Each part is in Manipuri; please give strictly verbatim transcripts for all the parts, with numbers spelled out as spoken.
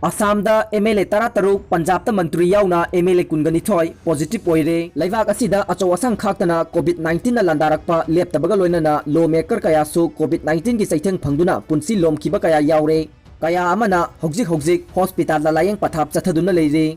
ꯑꯁꯥꯝꯗ ꯑꯦꯝ ꯑꯦꯜ ꯑꯦ ꯇꯔꯥꯇꯔꯨꯛ, ꯄꯟꯖꯥꯕꯇ ꯃꯟꯇ꯭ꯔꯤ ꯌꯥꯎꯅ ꯑꯦꯝ ꯑꯦꯜ ꯑꯦ ꯀꯨꯟꯒ ꯅꯤꯊꯣꯏ positive ꯑꯣꯏꯔꯦ꯫ ꯂꯩꯕꯥꯛ ꯑꯁꯤꯗ ꯑꯆꯧ ꯑꯁꯥꯡ ꯈꯥꯛꯇꯅ COVID nineteenꯅ ꯂꯥꯟꯗꯥꯔꯛꯄ ꯂꯦꯞꯇꯕꯒ ꯂꯣꯏꯅꯅ law maker ꯀꯌꯥꯁꯨ COVID nineteenꯒꯤ ꯆꯩꯊꯦꯡ ꯐꯪꯗꯨꯅ ꯄꯨꯟꯁꯤ ꯂꯣꯝꯈꯤꯕ ꯀꯌꯥ ꯌꯥꯎꯔꯦ꯫ ꯀꯌꯥ ꯑꯃꯅ ꯍꯧꯖꯤꯛ ꯍꯧꯖꯤꯛ hospitalꯗ ꯂꯥꯌꯦꯡ ꯄꯊꯥꯞ ꯆꯠꯊꯗꯨꯅ ꯂꯩꯔꯤ꯫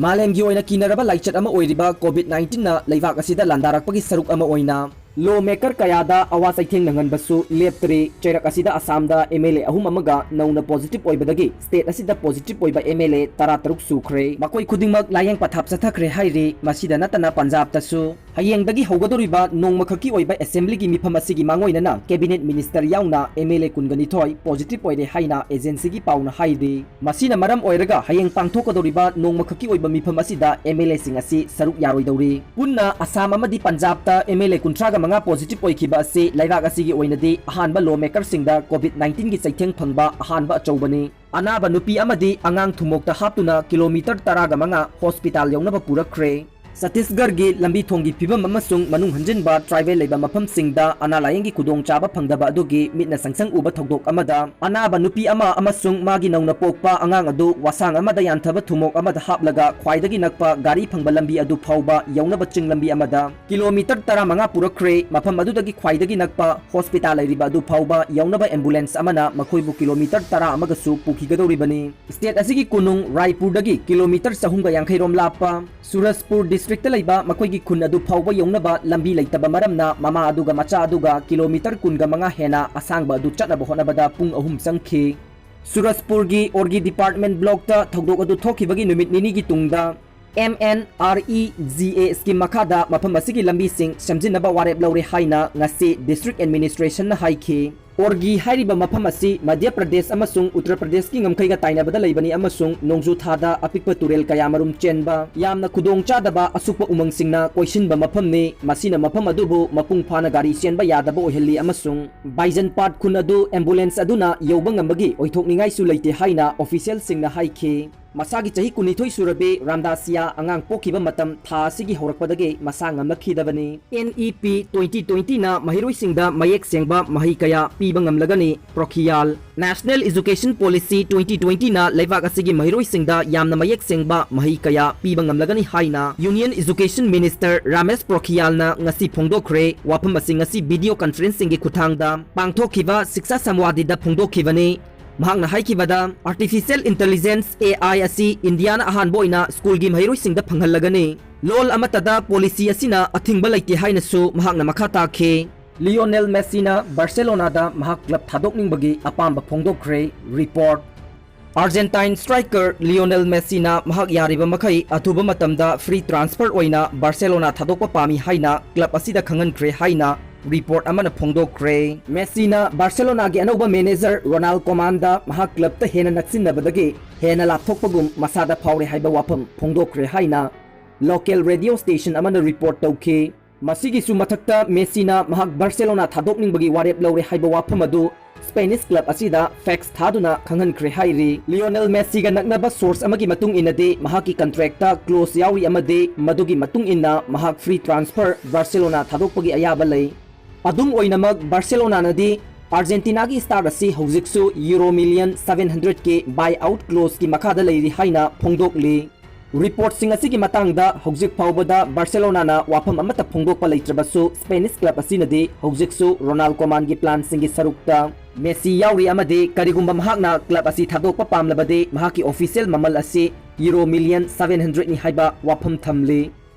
ꯃꯥꯂꯦꯝꯒꯤ ꯑꯣꯏꯅ ꯀꯤꯅꯔꯕ ꯂꯥꯏꯆꯠ ꯑꯃ ꯑꯣꯏꯔꯤꯕ COVID nineteenꯅ ꯂꯩꯕꯥꯛ ꯑꯁꯤꯗ ꯂꯥꯟꯗꯥꯔꯛꯄꯒꯤ ꯁꯔꯨꯛ ꯑꯃ ꯑꯣꯏꯅ law maker ꯀꯌꯥꯗ ꯑꯋꯥ ꯆꯩꯊꯦꯡ ꯅꯪꯍꯟꯕꯁꯨ ꯂꯦꯞꯇ꯭ꯔꯤ꯫ ꯆꯩꯔꯛ ꯑꯁꯤꯗ ꯑꯁꯥꯝꯗ ꯑꯦꯝ ꯑꯦꯜ ꯑꯦ ꯑꯍꯨꯝ ꯑꯃꯒ ꯅꯧꯅ positive ꯑꯣꯏꯕꯗꯒꯤ state ꯑꯁꯤꯗ positive ꯑꯣꯏꯕ ꯑꯦꯝ ꯑꯦꯜ ꯑꯦ ꯇꯔꯥꯇꯔꯨꯛ ꯁꯨꯈ꯭ꯔꯦ꯫ ꯃꯈꯣꯏ ꯈꯨꯗꯤꯡꯃꯛ ꯂꯥꯌꯦꯡ ꯄꯊꯥꯞ ꯆꯠꯊꯈ꯭ꯔꯦ ꯍꯥꯏꯔꯤ꯫ ꯃꯁꯤꯗ ꯅꯠꯇꯅ ꯄꯟꯖꯥꯕꯇꯁꯨ ꯍꯌꯦꯡꯗꯒꯤ ꯍꯧꯒꯗꯧꯔꯤꯕ ꯅꯣꯡꯃꯈꯛꯀꯤ ꯑꯣꯏꯕ assemblyꯒꯤ ꯃꯤꯐꯝ ꯑꯁꯤꯒꯤ ꯃꯥꯡꯑꯣꯏꯅꯅ cabinet minister ꯌꯥꯎꯅ ꯑꯦꯝ ꯑꯦꯜ ꯑꯦ ꯀꯨꯟꯒ ꯅꯤꯊꯣꯏ positive ꯑꯣꯏꯔꯦ ꯍꯥꯏꯅ agencyꯒꯤ ꯄꯥꯎꯅ ꯍꯥꯏꯔꯤ꯫ ꯃꯁꯤꯅ ꯃꯔꯝ ꯑꯣꯏꯔꯒ ꯍꯌꯦꯡ ꯄꯥꯡꯊꯣꯛꯀꯗꯧꯔꯤꯕ ꯅꯣꯡꯃꯈꯛꯀꯤ ꯑꯣꯏꯕ ꯃꯤꯐꯝ ꯑꯁꯤꯗ ꯑꯦꯝ ꯑꯦꯜ ꯑꯦꯁꯤꯡ ꯑꯁꯤ ꯁꯔꯨꯛ ꯌꯥꯔꯣꯏꯗꯧꯔꯤ꯫ ꯄꯨꯟꯅ ꯑꯁꯥꯝ ꯑꯃꯗꯤ ꯄꯟꯖꯥꯕꯇ ꯑꯦꯝ ꯑꯦꯜ ꯑꯦ ꯀꯨꯟꯊ꯭ꯔꯥꯒ ꯃꯉꯥ positive ꯑꯣꯏꯈꯤꯕ ꯑꯁꯤ ꯂꯩꯕꯥꯛ ꯑꯁꯤꯒꯤ ꯑꯣꯏꯅꯗꯤ ꯑꯍꯥꯟꯕ law makerꯁꯤꯡꯗ COVID nineteenꯒꯤ ꯆꯩꯊꯦꯡ ꯐꯪꯕ ꯑꯍꯥꯟꯕ ꯑꯆꯧꯕꯅꯤ꯫ ꯑꯅꯥꯕ ꯅꯨꯄꯤ ꯑꯃꯗꯤ ꯑꯉꯥꯡ ꯊꯨꯝꯃꯣꯛꯇ ꯍꯥꯞꯇꯨꯅ kilometre ꯇꯔꯥꯒ ꯃꯉꯥ hospital ꯌꯧꯅꯕ ꯄꯨꯔꯛꯈ꯭ꯔꯦ꯫ ꯆꯇꯤꯁꯒꯔꯒꯤ ꯂꯝꯕꯤ ꯊꯣꯡꯒꯤ ꯐꯤꯕꯝ ꯑꯃꯁꯨꯡ ꯃꯅꯨꯡ ꯍꯟꯖꯤꯟꯕ tribal ꯂꯩꯕ ꯃꯐꯝꯁꯤꯡꯗ ꯑꯅꯥ ꯂꯥꯌꯦꯡꯒꯤ ꯈꯨꯗꯣꯡꯆꯥꯕ ꯐꯪꯗꯕ ꯑꯗꯨꯒꯤ ꯃꯤꯠꯅ ꯁꯪꯁꯪ ꯎꯕ ꯊꯧꯗꯣꯛ ꯑꯃꯗ, ꯑꯅꯥꯕ ꯅꯨꯄꯤ ꯑꯃ ꯑꯃꯁꯨꯡ ꯃꯥꯒꯤ ꯅꯧꯅ ꯄꯣꯛꯄ ꯑꯉꯥꯡ ꯑꯗꯨ ꯋꯥꯁꯥꯡ ꯑꯃꯗ ꯌꯥꯟꯊꯕ ꯊꯨꯝꯃꯣꯛ ꯑꯃꯗ ꯍꯥꯞꯂꯒ ꯈ꯭ꯋꯥꯏꯗꯒꯤ ꯅꯛꯄ ꯒꯥꯔꯤ ꯐꯪꯕ ꯂꯝꯕꯤ ꯑꯗꯨ ꯐꯥꯎꯕ ꯌꯧꯅꯕ ꯆꯤꯡ ꯂꯝꯕꯤ ꯑꯃꯗ kilometre ꯇꯔꯥꯃꯉꯥ ꯄꯨꯔꯛꯈ꯭ꯔꯦ꯫ ꯃꯐꯝ ꯑꯗꯨꯗꯒꯤ ꯈ꯭ꯋꯥꯏꯗꯒꯤ ꯅꯛꯄ hospital ꯂꯩꯔꯤꯕ ꯑꯗꯨ ꯐꯥꯎꯕ ꯌꯧꯅꯕ ambulance ꯑꯃꯅ ꯃꯈꯣꯏꯕꯨ kilometre ꯇꯔꯥ ꯑꯃꯒꯁꯨ ꯄꯨꯈꯤꯒꯗꯧꯔꯤꯕꯅꯤ꯫ State ꯑꯁꯤꯒꯤ ꯀꯣꯅꯨꯡ ꯔꯥꯏꯄꯨꯔꯗꯒꯤ kilometre ꯆꯍꯨꯝꯒ ꯌꯥꯡꯈꯩ ꯔꯣꯝ ꯂꯥꯞꯄ ꯁꯨꯔꯖꯄꯨꯔ districtꯇ ꯂꯩꯕ ꯃꯈꯣꯏꯒꯤ ꯈꯨꯟ ꯑꯗꯨ ꯐꯥꯎꯕ ꯌꯧꯅꯕ ꯂꯝꯕꯤ ꯂꯩꯇꯕ ꯃꯔꯝꯅ ꯃꯃꯥ ꯑꯗꯨꯒ ꯃꯆꯥ ꯑꯗꯨꯒ kilometre ꯀꯨꯟꯒ ꯃꯉꯥ ꯍꯦꯟꯅ ꯑꯁꯥꯡꯕ ꯑꯗꯨ ꯆꯠꯅꯕ ꯍꯣꯠꯅꯕꯗ ꯄꯨꯡ ꯑꯍꯨꯝ ꯆꯪꯈꯤ꯫ ꯁꯨꯔꯖꯄꯨꯔꯒꯤ ꯑꯣꯔꯒꯤ department blockꯇ ꯊꯧꯗꯣꯛ ꯑꯗꯨ ꯊꯣꯛꯈꯤꯕꯒꯤ ꯅꯨꯃꯤꯠ ꯅꯤꯅꯤꯒꯤ ꯇꯨꯡꯗ M N R E G A scheme ꯃꯈꯥꯗ ꯃꯐꯝ ꯑꯁꯤꯒꯤ ꯂꯝꯕꯤꯁꯤꯡ ꯁꯦꯝꯖꯤꯟꯅꯕ ꯋꯥꯔꯦꯞ ꯂꯧꯔꯦ ꯍꯥꯏꯅ ꯉꯁꯤ district administrationꯅ ꯍꯥꯏꯈꯤ꯫ ꯑꯣꯔꯒꯤ ꯍꯥꯏꯔꯤꯕ ꯃꯐꯝ ꯑꯁꯤ ꯃꯙ꯭ꯌ ꯄ꯭ꯔꯗꯦꯁ ꯑꯃꯁꯨꯡ ꯎꯠꯇꯔ ꯄ꯭ꯔꯗꯦꯁꯀꯤ ꯉꯝꯈꯩꯒ ꯇꯥꯏꯅꯕꯗ ꯂꯩꯕꯅꯤ ꯑꯃꯁꯨꯡ ꯅꯣꯡꯖꯨ ꯊꯥꯗ ꯑꯄꯤꯛꯄ ꯇꯨꯔꯦꯜ ꯀꯌꯥꯃꯔꯨꯝ ꯆꯦꯟꯕ, ꯌꯥꯝꯅ ꯈꯨꯗꯣꯡ ꯆꯥꯗꯕ ꯑꯁꯨꯛꯄ ꯎꯃꯪꯁꯤꯡꯅ ꯀꯣꯏꯁꯤꯟꯕ ꯃꯐꯝꯅꯤ꯫ ꯃꯁꯤꯅ ꯃꯐꯝ ꯑꯗꯨꯕꯨ ꯃꯄꯨꯡ ꯐꯥꯅ ꯒꯥꯔꯤ ꯆꯦꯟꯕ ꯌꯥꯗꯕ ꯑꯣꯏꯍꯜꯂꯤ ꯑꯃꯁꯨꯡ ꯕꯥꯏꯖꯟꯄꯥꯠ ꯈꯨꯟ ꯑꯗꯨ ambulance ꯑꯗꯨꯅ ꯌꯧꯕ ꯉꯝꯕꯒꯤ ꯑꯣꯏꯊꯣꯛꯅꯤꯡꯉꯥꯏꯁꯨ ꯂꯩꯇꯦ ꯍꯥꯏꯅ officialꯁꯤꯡꯅ ꯍꯥꯏꯈꯤ꯫ ꯃꯁꯥꯒꯤ ꯆꯍꯤ ꯀꯨꯟꯅꯤꯊꯣꯏ ꯁꯨꯔꯕꯤ ꯔꯥꯝꯗꯥꯁꯤꯌꯥ ꯑꯉꯥꯡ ꯄꯣꯛꯈꯤꯕ ꯃꯇꯝ ꯊꯥ ꯑꯁꯤꯒꯤ ꯍꯧꯔꯛꯄꯗꯒꯤ ꯃꯁꯥ ꯉꯝꯂꯛꯈꯤꯗꯕꯅꯤ꯫ N E P twenty twenty ꯅ ꯃꯍꯩꯔꯣꯏꯁꯤꯡꯗ ꯃꯌꯦꯛ ꯁꯦꯡꯕ ꯃꯍꯩ ꯀꯌꯥ ꯄꯤꯕ ꯉꯝꯂꯒꯅꯤ, ꯄ꯭ꯔꯣꯈꯤꯌꯥꯜ꯫ National Education Policy twenty twenty ꯅ ꯂꯩꯕꯥꯛ ꯑꯁꯤꯒꯤ ꯃꯍꯩꯔꯣꯏꯁꯤꯡꯗ ꯌꯥꯝꯅ ꯃꯌꯦꯛ ꯁꯦꯡꯕ ꯃꯍꯩ ꯀꯌꯥ ꯄꯤꯕ ꯉꯝꯂꯒꯅꯤ ꯍꯥꯏꯅ Union Education Minister ꯔꯥꯃꯦꯁ ꯄ꯭ꯔꯣꯈꯤꯌꯥꯜꯅ ꯉꯁꯤ ꯐꯣꯡꯗꯣꯛꯈ꯭ꯔꯦ꯫ ꯋꯥꯐꯝ ꯑꯁꯤ ꯉꯁꯤ video conferencingꯒꯤ ꯈꯨꯠꯊꯥꯡꯗ ꯄꯥꯡꯊꯣꯛꯈꯤꯕ ꯁꯤꯛꯁꯥ ꯁꯝꯋꯥꯗꯤꯗ ꯐꯣꯡꯗꯣꯛꯈꯤꯕꯅꯤ꯫ ꯃꯍꯥꯛꯅ ꯍꯥꯏꯈꯤꯕꯗ, Artificial Intelligence, A I, ꯑꯁꯤ ꯏꯟꯗꯤꯌꯥꯅ ꯑꯍꯥꯟꯕ ꯑꯣꯏꯅ ꯁ꯭ꯀꯨꯜꯒꯤ ꯃꯍꯩꯔꯣꯏꯁꯤꯡꯗ ꯐꯪꯍꯜꯂꯒꯅꯤ꯫ ꯂꯣꯜ ꯑꯃꯠꯇꯗ ꯄꯣꯂꯤꯁꯤ ꯑꯁꯤꯅ ꯑꯊꯤꯡꯕ ꯂꯩꯇꯦ ꯍꯥꯏꯅꯁꯨ ꯃꯍꯥꯛꯅ ꯃꯈꯥ ꯇꯥꯈꯤ꯫ ꯂꯤꯑꯣꯅꯦꯜ ꯃꯦꯁꯤꯅ ꯕꯥꯔꯁꯦꯂꯣꯅꯥꯗ ꯃꯍꯥꯛ ꯀ꯭ꯂꯕ ꯊꯥꯗꯣꯛꯅꯤꯡꯕꯒꯤ ꯑꯄꯥꯝꯕ ꯐꯣꯡꯗꯣꯛꯈ꯭ꯔꯦ꯫ Report. Argentine striker Lionel Messina ꯃꯍꯥꯛ ꯌꯥꯔꯤꯕ ꯃꯈꯩ ꯑꯊꯨꯕ ꯃꯇꯝꯗ free transfer ꯑꯣꯏꯅ ꯕꯥꯔꯁꯦꯂꯣꯅꯥ ꯊꯥꯗꯣꯛꯄ ꯄꯥꯝꯃꯤ ꯍꯥꯏꯅ ꯀ꯭ꯂꯕ ꯑꯁꯤꯗ ꯈꯪꯍꯟꯈ꯭ꯔꯦ ꯍꯥꯏꯅ ꯔꯤꯄꯣꯔꯠ ꯑꯃꯅ ꯐꯣꯡꯗꯣꯛꯈ꯭ꯔꯦ꯫ ꯃꯦꯁꯤꯅ ꯕꯥꯔꯁꯦꯂꯣꯅꯥꯒꯤ ꯑꯅꯧꯕ ꯃꯦꯅꯦꯖꯔ ꯔꯣꯅꯥꯜ ꯀꯣꯃꯥꯟꯗ ꯃꯍꯥꯛ ꯀ꯭ꯂꯕꯇ ꯍꯦꯟꯅ ꯅꯛꯁꯤꯟꯅꯕꯗꯒꯤ ꯍꯦꯟꯅ ꯂꯥꯞꯊꯣꯛꯄꯒꯨꯝ ꯃꯁꯥꯗ ꯐꯥꯎꯔꯦ ꯍꯥꯏꯕ ꯋꯥꯐꯝ ꯐꯣꯡꯗꯣꯛꯈ꯭ꯔꯦ ꯍꯥꯏꯅ local radio station ꯑꯃꯅ ꯔꯤꯄꯣꯔꯠ ꯇꯧꯈꯤ꯫ ꯃꯁꯤꯒꯤꯁꯨ ꯃꯊꯛꯇ, ꯃꯦꯁꯤꯅ ꯃꯍꯥꯛ ꯕꯥꯔꯁꯦꯂꯣꯅꯥ ꯊꯥꯗꯣꯛꯅꯤꯡꯕꯒꯤ ꯋꯥꯔꯦꯞ ꯂꯧꯔꯦ ꯍꯥꯏꯕ ꯋꯥꯐꯝ ꯑꯗꯨ ꯁ꯭ꯄꯦꯅꯤꯁ ꯀ꯭ꯂꯕ ꯑꯁꯤꯗ ꯐꯦꯛꯁ ꯊꯥꯗꯨꯅ ꯈꯪꯍꯟꯈ꯭ꯔꯦ ꯍꯥꯏꯔꯤ꯫ ꯂꯤꯑꯣꯅꯦꯜ ꯃꯦꯁꯤꯒ ꯅꯛꯅꯕ ꯁꯣꯔꯁ ꯑꯃꯒꯤ ꯃꯇꯨꯡ ꯏꯟꯅꯗꯤ, ꯃꯍꯥꯛꯀꯤ ꯀꯟꯇ꯭ꯔꯦꯛꯇ ꯀ꯭ꯂꯣꯖ ꯌꯥꯎꯔꯤ ꯑꯃꯗꯤ ꯃꯗꯨꯒꯤ ꯃꯇꯨꯡ ꯏꯟꯅ ꯃꯍꯥꯛ ꯐ꯭ꯔꯤ ꯇ꯭ꯔꯥꯟꯁꯐꯔ ꯕꯥꯔꯁꯦꯂꯣꯅꯥ ꯊꯥꯗꯣꯛꯄꯒꯤ ꯑꯌꯥꯕ ꯂꯩ꯫ ꯑꯗꯨꯝ ꯑꯣꯏꯅꯃꯛ, ꯕꯥꯔꯁꯦꯂꯣꯅꯥꯅꯗꯤ ꯑꯥꯔꯖꯦꯟꯇꯤꯅꯥꯒꯤ ꯁ꯭ꯇꯥꯔ ꯑꯁꯤ ꯍꯧꯖꯤꯛꯁꯨ ꯌꯨꯔꯣ ꯃꯤꯂꯤꯌꯟ ꯁꯚꯦꯟ ꯍꯟꯗ꯭ꯔꯦꯠꯀꯤ buy out clauseꯀꯤ ꯃꯈꯥꯗ ꯂꯩꯔꯤ ꯍꯥꯏꯅ ꯐꯣꯡꯗꯣꯛꯂꯤ꯫ ꯔꯤꯄꯣꯔꯠꯁꯤꯡ ꯑꯁꯤꯒꯤ ꯃꯇꯥꯡꯗ ꯍꯧꯖꯤꯛ ꯐꯥꯎꯕꯗ ꯕꯥꯔꯁꯦꯂꯣꯅꯥꯅ ꯋꯥꯐꯝ ꯑꯃꯠꯇ ꯐꯣꯡꯗꯣꯛꯄ ꯂꯩꯇ꯭ꯔꯕꯁꯨ, ꯁ꯭ꯄꯦꯅꯤꯁ ꯀ꯭ꯂꯕ ꯑꯁꯤꯅꯗꯤ ꯍꯧꯖꯤꯛꯁꯨ ꯔꯣꯅꯥꯜ ꯀꯣꯃꯥꯟꯒꯤ ꯄ꯭ꯂꯥꯟꯁꯤꯡꯒꯤ ꯁꯔꯨꯛꯇ ꯃꯦꯁꯤ ꯌꯥꯎꯔꯤ ꯑꯃꯗꯤ ꯀꯔꯤꯒꯨꯝꯕ ꯃꯍꯥꯛꯅ ꯀ꯭ꯂꯕ ꯑꯁꯤ ꯊꯥꯗꯣꯛꯄ ꯄꯥꯝꯂꯕꯗꯤ ꯃꯍꯥꯛꯀꯤ ꯑꯣꯐꯤꯁꯤꯌꯦꯜ ꯃꯃꯜ ꯑꯁꯤ ꯌꯨꯔꯣ ꯃꯤꯂꯤꯌꯟ ꯁꯚꯦꯟ ꯍꯟꯗ꯭ꯔꯦꯠꯅꯤ ꯍꯥꯏꯕ ꯋꯥꯐꯝ ꯊꯝꯂꯤ꯫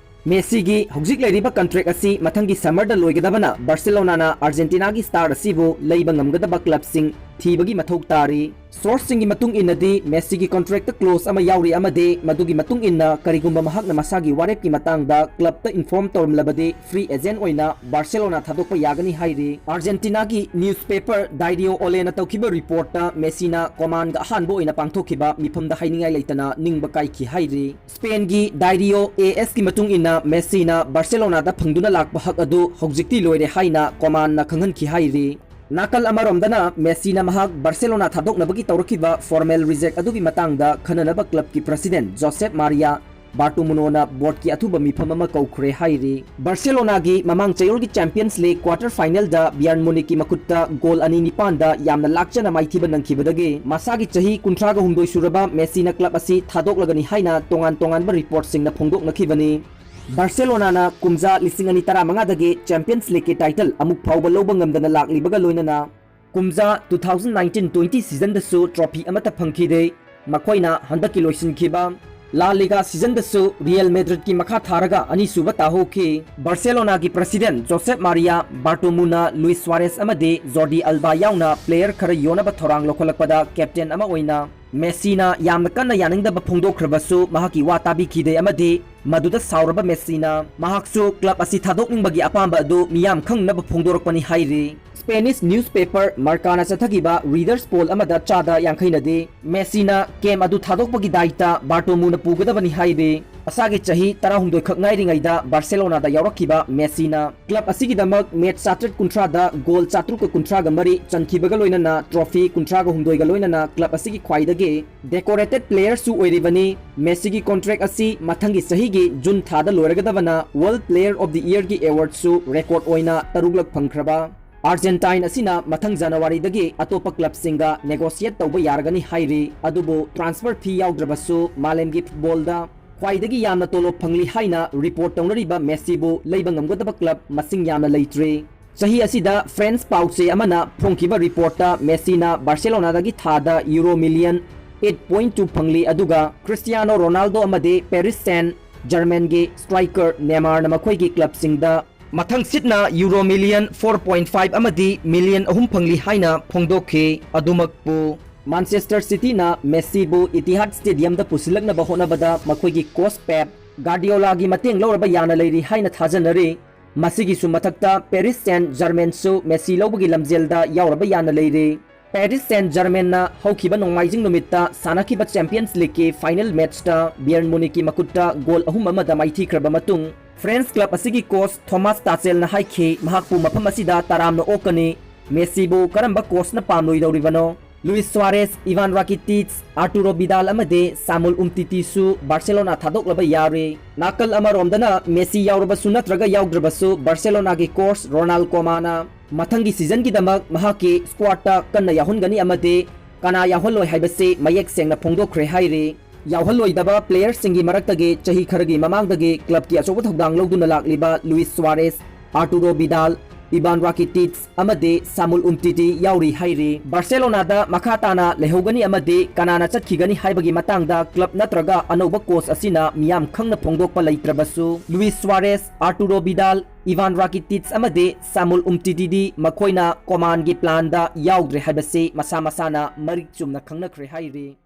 ꯃꯦꯁꯤꯒꯤ ꯍꯧꯖꯤꯛ ꯂꯩꯔꯤꯕ ꯀꯟꯇ꯭ꯔꯦꯛ ꯑꯁꯤ ꯃꯊꯪꯒꯤ ꯁꯝꯃꯔꯗ ꯂꯣꯏꯒꯗꯕꯅ ꯕꯥꯔꯁꯦꯂꯣꯅꯥꯅ ꯑꯥꯔꯖꯦꯟꯇꯤꯅꯥꯒꯤ ꯁ꯭ꯇꯥꯔ ꯑꯁꯤꯕꯨ ꯂꯩꯕ ꯉꯝꯒꯗꯕ ꯀ꯭ꯂꯕꯁꯤꯡ ꯊꯤꯕꯒꯤ ꯃꯊꯧ ꯇꯥꯔꯤ꯫ ꯁꯣꯔꯁꯁꯤꯡꯒꯤ ꯃꯇꯨꯡ ꯏꯟꯅꯗꯤ, ꯃꯦꯁꯤꯒꯤ ꯀꯟꯇ꯭ꯔꯦꯛꯇ ꯀ꯭ꯂꯣꯖ ꯑꯃ ꯌꯥꯎꯔꯤ ꯑꯃꯗꯤ ꯃꯗꯨꯒꯤ ꯃꯇꯨꯡ ꯏꯟꯅ ꯀꯔꯤꯒꯨꯝꯕ ꯃꯍꯥꯛꯅ ꯃꯁꯥꯒꯤ ꯋꯥꯔꯦꯞꯀꯤ ꯃꯇꯥꯡꯗ ꯀ꯭ꯂꯕꯇ ꯏꯟꯐꯣꯔꯝ ꯇꯧꯔꯝꯂꯕꯗꯤ, ꯐ꯭ꯔꯤ ꯑꯦꯖꯦꯟ ꯑꯣꯏꯅ ꯕꯥꯔꯁꯦꯂꯣꯅꯥ ꯊꯥꯗꯣꯛꯄ ꯌꯥꯒꯅꯤ ꯍꯥꯏꯔꯤ꯫ ꯑꯥꯔꯖꯦꯟꯇꯤꯅꯥꯒꯤ ꯅ꯭ꯌꯨꯁꯄꯦꯄꯔ ꯗꯥꯏꯔꯤꯑꯣ ꯑꯣꯂꯦꯅ ꯇꯧꯈꯤꯕ ꯔꯤꯄꯣꯔꯠꯇ, ꯃꯦꯁꯤꯅ ꯀꯣꯃꯥꯟꯒ ꯑꯍꯥꯟꯕ ꯑꯣꯏꯅ ꯄꯥꯡꯊꯣꯛꯈꯤꯕ ꯃꯤꯐꯝꯗ ꯍꯥꯏꯅꯤꯡꯉꯥꯏ ꯂꯩꯇꯅ ꯅꯤꯡꯕ ꯀꯥꯏꯈꯤ ꯍꯥꯏꯔꯤ꯫ ꯁ꯭ꯄꯦꯟꯒꯤ ꯗꯥꯏꯔꯤꯑꯣ ꯑꯦ ꯑꯦꯁꯀꯤ ꯃꯇꯨꯡ ꯏꯟꯅ, ꯃꯦꯁꯤꯅ ꯕꯥꯔꯁꯦꯂꯣꯅꯥꯗ ꯐꯪꯗꯨꯅ ꯂꯥꯛꯄ ꯍꯛ ꯑꯗꯨ ꯍꯧꯖꯤꯛꯇꯤ ꯂꯣꯏꯔꯦ ꯍꯥꯏꯅ ꯀꯣꯃꯥꯟꯅ ꯈꯪꯍꯟꯈꯤ ꯍꯥꯏꯔꯤ꯫ ꯅꯥꯀꯜ ꯑꯃꯔꯣꯝꯗꯅ ꯃꯦꯁꯤꯅ ꯃꯍꯥꯛ ꯕꯥꯔꯁꯦꯂꯣꯅꯥ ꯊꯥꯗꯣꯛꯅꯕꯒꯤ ꯇꯧꯔꯛꯈꯤꯕ ꯐꯣꯔꯃꯦꯜ ꯔꯤꯖꯦꯛ ꯑꯗꯨꯒꯤ ꯃꯇꯥꯡꯗ ꯈꯟꯅꯅꯕ ꯀ꯭ꯂꯕꯀꯤ ꯄ꯭ꯔꯁꯤꯗꯦꯟ ꯖꯣꯁꯦꯞ ꯃꯥꯔꯤꯌꯥ ꯕꯥꯔꯇꯣꯃꯨꯅꯣꯅ ꯕꯣꯔꯗꯀꯤ ꯑꯊꯨꯕ ꯃꯤꯐꯝ ꯑꯃ ꯀꯧꯈ꯭ꯔꯦ ꯍꯥꯏꯔꯤ꯫ ꯕꯥꯔꯁꯦꯂꯣꯅꯥꯒꯤ ꯃꯃꯥꯡ ꯆꯌꯣꯜꯒꯤ ꯆꯦꯝꯄꯤꯌꯟꯁ ꯂꯤꯒ ꯀ꯭ꯋꯥꯔꯇꯔ ꯐꯥꯏꯅꯦꯜꯗ ꯕꯤꯌꯔꯟ ꯃꯨꯅꯤꯛꯀꯤ ꯃꯈꯨꯠꯇ ꯒꯣꯜ ꯑꯅꯤ ꯅꯤꯄꯥꯟꯗ ꯌꯥꯝꯅ ꯂꯥꯛꯆꯅ ꯃꯥꯏꯊꯤꯕ ꯅꯪꯈꯤꯕꯗꯒꯤ ꯃꯁꯥꯒꯤ ꯆꯍꯤ ꯀꯨꯟꯊ꯭ꯔꯥꯒ ꯍꯨꯝꯗꯣꯏ ꯁꯨꯔꯕ ꯃꯦꯁꯤꯅ ꯀ꯭ꯂꯕ ꯑꯁꯤ ꯊꯥꯗꯣꯛꯂꯒꯅꯤ ꯍꯥꯏꯅ ꯇꯣꯉꯥꯟ ꯇꯣꯉꯥꯟꯕ ꯔꯤꯄꯣꯔꯠꯁꯤꯡꯅ ꯐꯣꯡꯗꯣꯛꯅꯈꯤꯕꯅꯤ꯫ ꯕꯥꯔꯁꯦꯂꯣꯅꯥꯅ ꯀꯨꯝꯖꯥ ꯂꯤꯁꯤꯡ ꯑꯅꯤ ꯇꯔꯥꯃꯉꯥꯗꯒꯤ ꯆꯦꯝꯄꯤꯌꯟꯁ ꯂꯤꯒꯀꯤ ꯇꯥꯏꯇꯜ ꯑꯃꯨꯛ ꯐꯥꯎꯕ ꯂꯧꯕ ꯉꯝꯗꯅ ꯂꯥꯛꯂꯤꯕꯒ ꯂꯣꯏꯅꯅ ꯀꯨꯝꯖꯥ two thousand nineteen twenty ꯁꯤꯖꯟꯗꯁꯨ ꯇ꯭ꯔꯣꯐꯤ ꯑꯃꯠꯇ ꯐꯪꯈꯤꯗꯦ꯫ ꯃꯈꯣꯏꯅ ꯍꯟꯗꯛꯀꯤ ꯂꯣꯏꯁꯤꯟꯈꯤꯕ ꯂꯥ ꯂꯤꯒꯥ ꯁꯤꯖꯟꯗꯁꯨ ꯔꯤꯌꯦꯜ ꯃꯦꯗ꯭ꯔꯤꯗꯀꯤ ꯃꯈꯥ ꯊꯥꯔꯒ ꯑꯅꯤꯁꯨꯕ ꯇꯥꯍꯧꯈꯤ꯫ ꯕꯥꯔꯁꯦꯂꯣꯅꯥꯒꯤ ꯄ꯭ꯔꯁꯤꯗꯦꯟ ꯖꯣꯁꯦꯞ ꯃꯥꯔꯤꯌꯥ ꯕꯥꯔꯇꯣꯃꯨꯅ ꯂꯨꯏꯁ ꯁ꯭ꯋꯥꯔꯦꯁ ꯑꯃꯗꯤ ꯖꯣꯔꯗꯤ ꯑꯜꯕꯥ ꯌꯥꯎꯅ ꯄ꯭ꯂꯦꯌꯔ ꯈꯔ ꯌꯣꯟꯅꯕ ꯊꯧꯔꯥꯡ ꯂꯧꯈꯠꯂꯛꯄꯗ ꯀꯦꯞꯇꯦꯟ ꯑꯃ ꯑꯣꯏꯅ ꯃꯦꯁꯤꯅ ꯌꯥꯝꯅ ꯀꯟꯅ ꯌꯥꯅꯤꯡꯗꯕ ꯐꯣꯡꯗꯣꯛꯈ꯭ꯔꯕꯁꯨ ꯃꯍꯥꯛꯀꯤ ꯋꯥ ꯇꯥꯕꯤꯈꯤꯗꯦ ꯑꯃꯗꯤ ꯃꯗꯨꯗ ꯁꯥꯎꯔꯕ ꯃꯦꯁꯤꯅ ꯃꯍꯥꯛꯁꯨ ꯀ꯭ꯂꯕ ꯑꯁꯤ ꯊꯥꯗꯣꯛꯅꯤꯡꯕꯒꯤ ꯑꯄꯥꯝꯕ ꯑꯗꯨ ꯃꯤꯌꯥꯝ ꯈꯪꯅꯕ ꯐꯣꯡꯗꯣꯔꯛꯄꯅꯤ ꯍꯥꯏꯔꯤ꯫ ꯁ꯭ꯄꯦꯅꯤꯁ ꯅ꯭ꯌꯨꯁꯄꯦꯄꯔ ꯃꯥꯔꯀꯥꯅ ꯆꯠꯊꯈꯤꯕ ꯔꯤꯗꯔꯁ ꯄꯣꯜ ꯑꯃꯗ ꯆꯥꯗ ꯌꯥꯡꯈꯩꯅꯗꯤ ꯃꯦꯁꯤꯅ ꯀꯦꯝ ꯑꯗꯨ ꯊꯥꯗꯣꯛꯄꯒꯤ ꯗꯥꯏꯇ ꯕꯥꯔꯇꯣꯃꯨꯅ ꯄꯨꯒꯗꯕꯅꯤ ꯍꯥꯏꯔꯤ꯫ ꯃꯁꯥꯒꯤ ꯆꯍꯤ ꯇꯔꯥꯍꯨꯝꯗꯣꯏ ꯈꯛ ꯉꯥꯏꯔꯤꯉꯩꯗ ꯕꯥꯔꯁꯦꯂꯣꯅꯥꯗ ꯌꯥꯎꯔꯛꯈꯤꯕ ꯃꯦꯁꯤꯅ ꯀ꯭ꯂꯕ ꯑꯁꯤꯒꯤꯗꯃꯛ ꯃꯦꯆ ꯆꯥꯇ꯭ꯔꯦꯠ ꯀꯨꯟꯊ꯭ꯔꯥꯗ ꯒꯣꯜ ꯆꯥꯇ꯭ꯔꯨꯛꯀ ꯀꯨꯟꯊ꯭ꯔꯥꯒ ꯃꯔꯤ ꯆꯟꯈꯤꯕꯒ ꯂꯣꯏꯅꯅ ꯇ꯭ꯔꯣꯐꯤ ꯀꯨꯟꯊ꯭ꯔꯥꯒ ꯍꯨꯝꯗꯣꯏꯒ ꯂꯣꯏꯅꯅ ꯀ꯭ꯂꯕ ꯑꯁꯤꯒꯤ ꯈ꯭ꯋꯥꯏꯗꯒꯤ ꯗꯦꯀꯣꯔꯦꯇꯦꯗ ꯄ꯭ꯂꯦꯌꯔꯁꯨ ꯑꯣꯏꯔꯤꯕꯅꯤ꯫ ꯃꯦꯁꯤꯒꯤ ꯀꯣꯟꯇ꯭ꯔꯦꯛ ꯑꯁꯤ ꯃꯊꯪꯒꯤ ꯆꯍꯤꯒꯤ ꯖꯨꯟ ꯊꯥꯗ ꯂꯣꯏꯔꯒꯗꯕꯅ ꯋꯥꯔꯜꯗ ꯄ꯭ꯂꯦꯌꯔ ꯑꯣꯐ ꯗꯤ ꯏꯌꯔꯒꯤ ꯑꯦꯋꯥꯔꯗꯁꯨ ꯔꯦꯀꯣꯔꯗ ꯑꯣꯏꯅ ꯇꯔꯨꯛꯂꯛ ꯐꯪꯈ꯭ꯔꯕ ꯑꯥꯔꯖꯦꯟꯇꯥꯏꯟ ꯑꯁꯤꯅ ꯃꯊꯪ ꯖꯅꯋꯥꯔꯤꯗꯒꯤ ꯑꯇꯣꯞꯄ ꯀ꯭ꯂꯕꯁꯤꯡꯒ ꯅꯦꯒꯣꯁꯤꯌꯦꯠ ꯇꯧꯕ ꯌꯥꯔꯒꯅꯤ ꯍꯥꯏꯔꯤ꯫ ꯑꯗꯨꯕꯨ ꯇ꯭ꯔꯥꯟꯁꯐꯔ ꯐꯤ ꯌꯥꯎꯗ꯭ꯔꯕꯁꯨ ꯃꯥꯂꯦꯝꯒꯤ ꯐꯨꯠꯕꯣꯜꯗ ꯈ꯭ꯋꯥꯏꯗꯒꯤ ꯌꯥꯝꯅ ꯇꯣꯂꯣꯞ ꯐꯪꯂꯤ ꯍꯥꯏꯅ ꯔꯤꯄꯣꯔꯠ ꯇꯧꯅꯔꯤꯕ ꯃꯦꯁꯤꯕꯨ ꯂꯩꯕ ꯉꯝꯒꯗꯕ ꯀ꯭ꯂꯕ ꯃꯁꯤꯡ ꯌꯥꯝꯅ ꯂꯩꯇ꯭ꯔꯤ꯫ ꯆꯍꯤ ꯑꯁꯤꯗ ꯐ꯭ꯔꯦꯟꯁ ꯄꯥꯎꯆꯦ ꯑꯃꯅ ꯐꯣꯡꯈꯤꯕ ꯔꯤꯄꯣꯔꯠꯇ ꯃꯦꯁꯤꯅ ꯕꯥꯔꯁꯦꯂꯣꯅꯥꯗꯒꯤ ꯊꯥꯗ euro million eight point two ꯐꯪꯂꯤ, ꯑꯗꯨꯒ ꯀ꯭ꯔꯤꯁꯇꯤꯌꯥꯅꯣ ꯔꯣꯅꯥꯜꯗꯣ ꯑꯃꯗꯤ ꯄꯦꯔꯤꯁ ꯁꯦꯟ ꯖꯔꯃꯦꯟꯒꯤ ꯁ꯭ꯇ꯭ꯔꯥꯏꯀꯔ ꯅꯦꯃꯥꯔꯅ ꯃꯈꯣꯏꯒꯤ ꯀ꯭ꯂꯕꯁꯤꯡꯗ ꯃꯊꯪꯁꯤꯠꯅ euro million four point five ꯑꯃꯗꯤ ꯃꯤꯂꯤꯌꯟ ꯑꯍꯨꯝ ꯐꯪꯂꯤ ꯍꯥꯏꯅ ꯐꯣꯡꯗꯣꯛꯈꯤ꯫ ꯑꯗꯨꯃꯛꯄꯨ ꯃꯥꯟꯆꯦꯁꯇꯔ ꯁꯤꯇꯤꯅ ꯃꯦꯁꯤꯕꯨ ꯏꯇꯤꯍꯥꯗ ꯁ꯭ꯇꯦꯗꯤꯌꯝꯗ ꯄꯨꯁꯤꯜꯂꯛꯅꯕ ꯍꯣꯠꯅꯕꯗ ꯃꯈꯣꯏꯒꯤ ꯀꯣꯆ ꯄꯦꯞ ꯒꯥꯔꯗꯤꯌꯣꯂꯥꯒꯤ ꯃꯇꯦꯡ ꯂꯧꯔꯕ ꯌꯥꯅ ꯂꯩꯔꯤ ꯍꯥꯏꯅ ꯊꯥꯖꯅꯔꯤ꯫ ꯃꯁꯤꯒꯤꯁꯨ ꯃꯊꯛꯇ ꯄꯦꯔꯤꯁ ꯁꯦꯟ ꯖꯔꯃꯦꯟꯁꯨ ꯃꯦꯁꯤ ꯂꯧꯕꯒꯤ ꯂꯝꯖꯦꯜꯗ ꯌꯥꯎꯔꯕ ꯌꯥꯅ ꯂꯩꯔꯤ꯫ ꯄꯦꯔꯤꯁ ꯁꯦꯟ ꯖꯔꯃꯦꯟꯅ ꯍꯧꯈꯤꯕ ꯅꯣꯡꯃꯥꯏꯖꯤꯡ ꯅꯨꯃꯤꯠꯇ ꯁꯥꯟꯅꯈꯤꯕ ꯆꯦꯝꯄꯤꯌꯟꯁ ꯂꯤꯒꯀꯤ ꯐꯥꯏꯅꯦꯜ ꯃꯦꯆꯇ ꯕꯤꯌꯔꯟ ꯃꯨꯅꯤꯛꯀꯤ ꯃꯈꯨꯠꯇ ꯒꯣꯜ ꯑꯍꯨꯝ ꯑꯃꯗ ꯃꯥꯏꯊꯤꯈ꯭ꯔꯕ ꯃꯇꯨꯡ, ꯐ꯭ꯔꯦꯟꯁ ꯀ꯭ꯂꯕ ꯑꯁꯤꯒꯤ ꯀꯣꯆ ꯊꯣꯃꯥꯁ ꯇꯥꯆꯦꯜꯅ ꯍꯥꯏꯈꯤ, ꯃꯍꯥꯛꯄꯨ ꯃꯐꯝ ꯑꯁꯤꯗ ꯇꯔꯥꯝꯅ ꯑꯣꯛꯀꯅꯤ꯫ ꯃꯦꯁꯤꯕꯨ ꯀꯔꯝꯕ ꯀꯣꯆꯅ ꯄꯥꯝꯂꯣꯏꯗꯧꯔꯤꯕꯅꯣ? ꯂꯨꯏꯁ ꯁ꯭ꯋꯥꯔꯦꯁ, ꯏꯚꯥꯟ ꯔꯥꯀꯤꯇꯤꯠꯁ, ꯑꯥꯔꯇꯨꯔꯣ ꯕꯤꯗꯥꯜ ꯑꯃꯗꯤ ꯁꯥꯃꯨꯜ ꯎꯝꯇꯤꯇꯤꯁꯨ ꯕꯥꯔꯁꯦꯂꯣꯅꯥ ꯊꯥꯗꯣꯛꯂꯕ ꯌꯥꯔꯦ꯫ ꯅꯥꯀꯜ ꯑꯃꯔꯣꯝꯗꯅ ꯃꯦꯁꯤ ꯌꯥꯎꯔꯕꯁꯨ ꯅꯠꯇ꯭ꯔꯒ ꯌꯥꯎꯗ꯭ꯔꯕꯁꯨ ꯕꯥꯔꯁꯦꯂꯣꯅꯥꯒꯤ ꯀꯣꯆ ꯔꯣꯅꯥꯜ ꯀꯣꯃꯥꯅ ꯃꯊꯪꯒꯤ ꯁꯤꯖꯟꯒꯤꯗꯃꯛ ꯃꯍꯥꯛꯀꯤ ꯁ꯭ꯀ꯭ꯋꯥꯗꯇ ꯀꯟꯅ ꯌꯥꯎꯍꯟꯒꯅꯤ ꯑꯃꯗꯤ ꯀꯅꯥ ꯌꯥꯎꯍꯜꯂꯣꯏ ꯍꯥꯏꯕꯁꯤ ꯃꯌꯦꯛ ꯁꯦꯡꯅ ꯐꯣꯡꯗꯣꯛꯈ꯭ꯔꯦ ꯍꯥꯏꯔꯤ꯫ ꯌꯥꯎꯍꯜꯂꯣꯏꯗꯕ ꯄ꯭ꯂꯦꯌꯔꯁꯤꯡꯒꯤ ꯃꯔꯛꯇꯒꯤ ꯆꯍꯤ ꯈꯔꯒꯤ ꯃꯃꯥꯡꯗꯒꯤ ꯀ꯭ꯂꯕꯀꯤ ꯑꯆꯧꯕ ꯊꯧꯗꯥꯡ ꯂꯧꯗꯨꯅ ꯂꯥꯛꯂꯤꯕ ꯂꯨꯏꯁ ꯁ꯭ꯋꯥꯔꯦꯁ, ꯑꯥꯔꯇꯨꯔꯣ ꯕꯤꯗꯥꯜ, ꯏꯚꯥꯟ ꯔꯥꯀꯤꯇꯤꯠꯁ ꯑꯃꯗꯤ ꯁꯥꯃꯨꯜ ꯎꯝꯇꯤꯇꯤ ꯌꯥꯎꯔꯤ ꯍꯥꯏꯔꯤ꯫ ꯕꯥꯔꯁꯦꯂꯣꯅꯥꯗ ꯃꯈꯥ ꯇꯥꯅ ꯂꯩꯍꯧꯒꯅꯤ ꯑꯃꯗꯤ ꯀꯅꯥꯅ ꯆꯠꯈꯤꯒꯅꯤ ꯍꯥꯏꯕꯒꯤ ꯃꯇꯥꯡꯗ ꯀ꯭ꯂꯕ ꯅꯠꯇ꯭ꯔꯒ ꯑꯅꯧꯕ ꯀꯣꯆ ꯑꯁꯤꯅ ꯃꯤꯌꯥꯝ ꯈꯪꯅ ꯐꯣꯡꯗꯣꯛꯄ ꯂꯩꯇ꯭ꯔꯕꯁꯨ, ꯂꯨꯏꯁ ꯁ꯭ꯋꯥꯔꯦꯁ, ꯑꯥꯔꯇꯨꯔꯣ ꯕꯤꯗꯥꯜ, ꯏꯚꯥꯟ ꯔꯥꯀꯤꯇꯤꯠꯁ ꯑꯃꯗꯤ ꯁꯥꯃꯨꯜ ꯎꯝꯇꯤꯇꯤꯗꯤ ꯃꯈꯣꯏꯅ ꯀꯣꯃꯥꯟꯒꯤ ꯄ꯭ꯂꯥꯟꯗ ꯌꯥꯎꯗ꯭ꯔꯦ ꯍꯥꯏꯕꯁꯤ ꯃꯁꯥ ꯃꯁꯥꯅ ꯃꯔꯤꯛ ꯆꯨꯝꯅ ꯈꯪꯅꯈ꯭ꯔꯦ ꯍꯥꯏꯔꯤ꯫